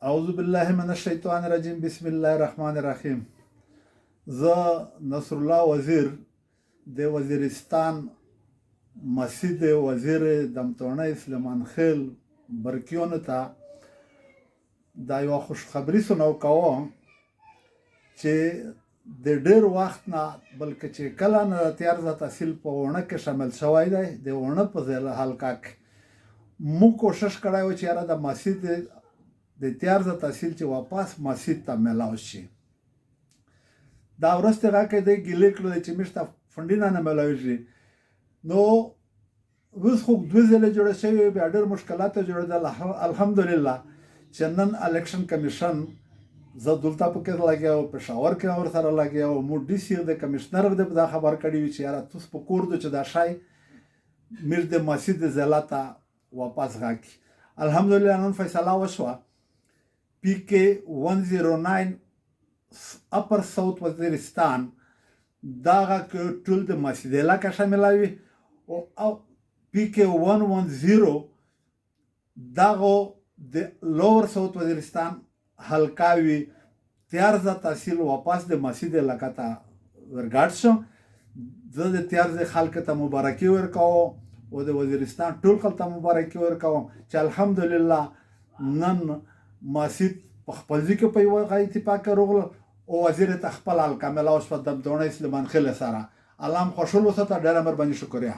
اعوذ بالله من الشیطان الرجیم، بسم الله الرحمن الرحیم. زه نصر الله وزیر د وزیرستان مسجد وزیر دمتوڼۍ سلیمان خیل برکیونو ته دا یوه خوشخبری سنو کوم چې د ډېر وخت نه، بلکې چې کله نه د تیارزه تحصیل په اوڼه کې شامل شوی دی، د اوڼه په ضلع حلقه کې موږ کوشش کړی و چې یاره د مسجد د تیارزه تحصیل چې واپس مسجد ته ملاو شي. دا وروسته غاکې دی ګیلې کړلې چې موږ ته فنډونه نه ملاویږي. نو اوس خو دوه ځله جوړه شوې، بیا ډېر مشکلات جوړېدل. الحمدلله چې نن الیکشن کمیشن، زه دلته پکې لګیا او پېښور کې ورسره لګیا او مو ډي سي د کمشنر د دا خبر کړی وي چې یاره توس په کور دو چې دا شی میر د مسجد ضلع ته واپس غاکي. الحمدلله نن فیصله وشوه، پی کې 109 اپر ساوت وزیرستان دغه ټول د مسجد علاقه شاملوي او پی کې 110 دغه د لوور ساوت وزیرستان حلقاوي، تیارزه تحصیل واپس د مسجد علاقه ته ورګډ شو. زه د تیارزه خلک ته مبارکي ورکوم او د وزیرستان ټول خلک ته مبارکي ورکوم چې الحمدلله نن مسجد په خپل ځای کې په یوه اتفاق کې روغله او وزیر ته خپل حلقه ملاو شوه د دمتوڼۍ سلیمان خیل سره. الله مو خوشحال وساته، ډېره مهرباني، شکریه.